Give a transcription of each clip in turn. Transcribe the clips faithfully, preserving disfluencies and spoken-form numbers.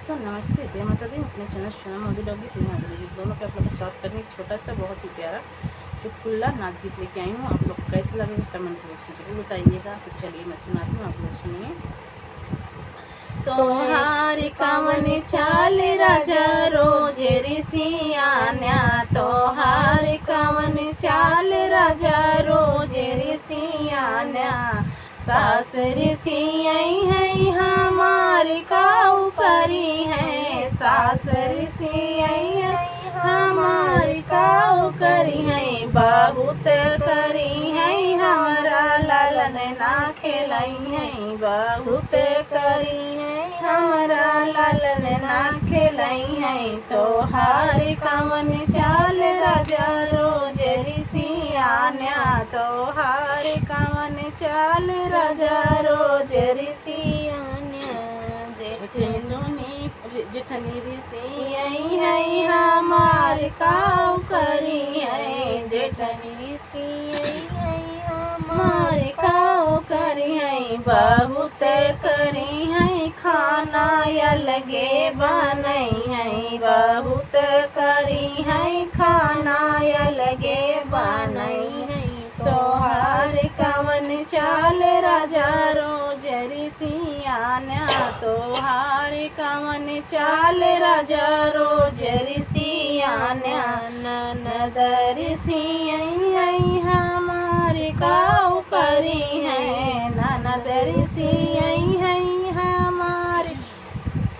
तो नमस्ते, जय माता दी। अपने चैनल सोना मोदी डॉगी, दुनिया मोदी डॉगी दोनों पे आप लोग का स्वागत करने एक छोटा सा बहुत ही प्यारा चुटकुला नाच गीत लेके आई हूँ। आप लोग को कैसे लगे कमेंट बॉक्स में जरूर बताइएगा। तो चलिए मैं सुनाती हूँ, आप लोग सुनिए। तोहार कवन चाल राजा रोज रिसियाना, तोहार कवन चाल राजा रोज रिसियाना। सास रिसियई है हमार काऊ करी है, सास रिसियई है हमार काऊ करी है। बहुत करी है हमरा लालन ना खेलई है, बहुत करी है हमरा लालन ना खेलई है। तोहार कवन चाल राजा रोज रिसियाना, तोहार कवन चाल राजा रोज रिसियाना। जेठनी सुनी, जेठनी रिसियई है हमार काऊ करी है, जेठनी रिसियई है हमार काऊ करी है। बहुत करी है खाना अलगे बनई है, बहुत करी है खाना अलगे बनई है। तोहार कवन चाल राजा रोज रिसियाना, तोहार कवन चाल राजा रोज रिसियाना। ननद रिसियई है हमार काऊ करी है, ननद रिसियई है हमार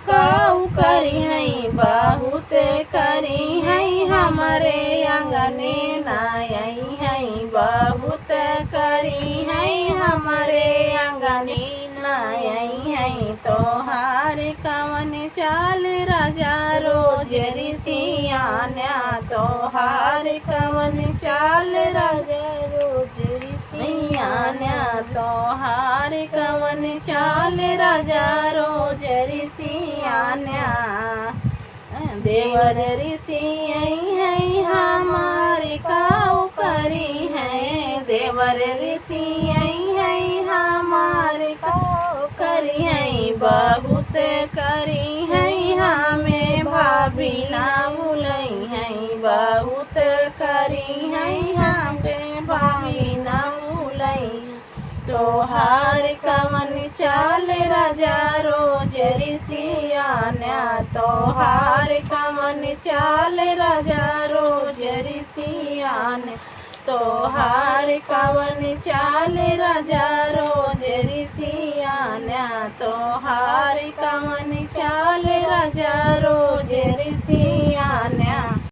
काऊ करी है। बहुत करी है हमरे अंगने ना आई है, बहुत करी है हमरे अंगने ना आई है। तोहार कवन चाल राजा रोज रिसियाना, तोहार कवन चाल राजा रोज रिसियाना, तोहार कवन चाल राजा रोज रिसियाना। देवर रिसियई है हमार काऊ करी है, देवर रिसियई है हमार काऊ करी है। बहुत करी है हमें भाभी ना भूलई है, बहुत करी है हमें भाभी ना भूलई। तोहार कवन चाल राजा रोज रिसियाना, तोहार कवन चाल राजा रोज रिसियाना। तोहार कवन चाल राजा रोज रिसियाना, तोहार कवन चाल राजा